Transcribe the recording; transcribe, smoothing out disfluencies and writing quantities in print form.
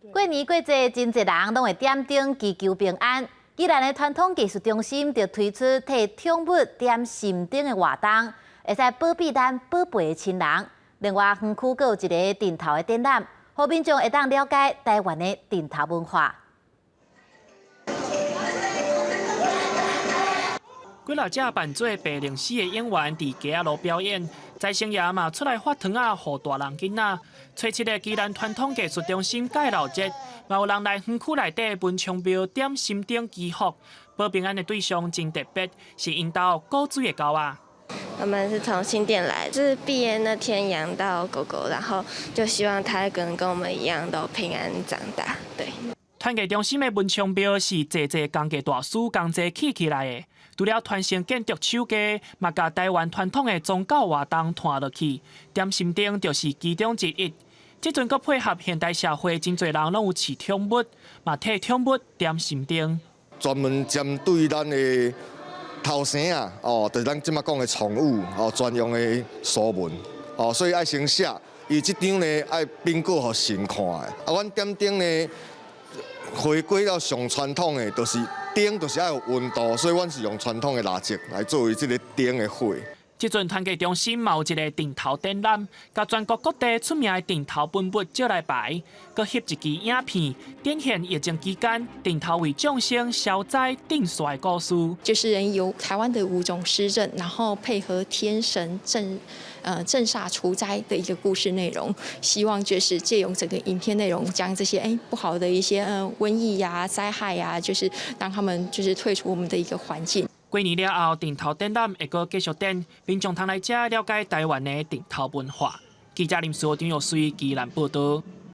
過年過節，真濟人攏會點燈祈求平安。宜蘭的傳統藝術中心就推出替寵物點心燈的活動，會使保庇咱寶貝的親人。另外，園區閣有一个陣頭的展覽，予民眾會當了解台灣的陣頭文化。幾若隻扮做白靈死的演員佇街仔路表演，財神爺嘛出來發糖仔，予大人囡仔。初七的宜蘭傳統藝術中心蓋樓節，嘛有人來園區內底文昌廟點心燈祈福，保平安的對象真特別，是𪜶兜古錐的狗仔。我們是從新店來，就是畢業那天養到狗狗，然後就希望它跟我們一樣都平安長大。對。傳藝中心的文昌廟是濟濟工藝大師共齊起起來的。除了傳承建築手藝，嘛共台灣傳統的宗教活動傳落去，點心燈就是其中之一。這陣閣配合現代社會，真濟人攏有飼寵物，嘛替寵物點心燈。專門針對咱的頭生啊，哦，就是咱這馬講的寵物哦，專用的疏文哦，所以愛先寫，伊這張呢愛稟告予神看的。啊，阮點燈呢，回歸到上傳統的，就是燈就是愛有溫度，所以阮是用傳統的蠟燭來作為這个燈的火。這陣傳藝中心嘛有一个陣頭展覽，共全國各地出名的陣頭文物借來擺，閣翕一支影片，展現疫情期間陣頭為眾生消災鎮煞的故事。就是由台灣的五種獅陣，然後配合天神鎮煞除災的一個故事內容，希望就是借用整個影片內容，將這些不好的一些瘟疫呀、災害呀，就是讓他們就是退出我們的一個環境。過年了後，陣頭展覽會閣繼續展，民眾通來遮了解台灣的陣頭文化。記者林書張玉水宜蘭報道。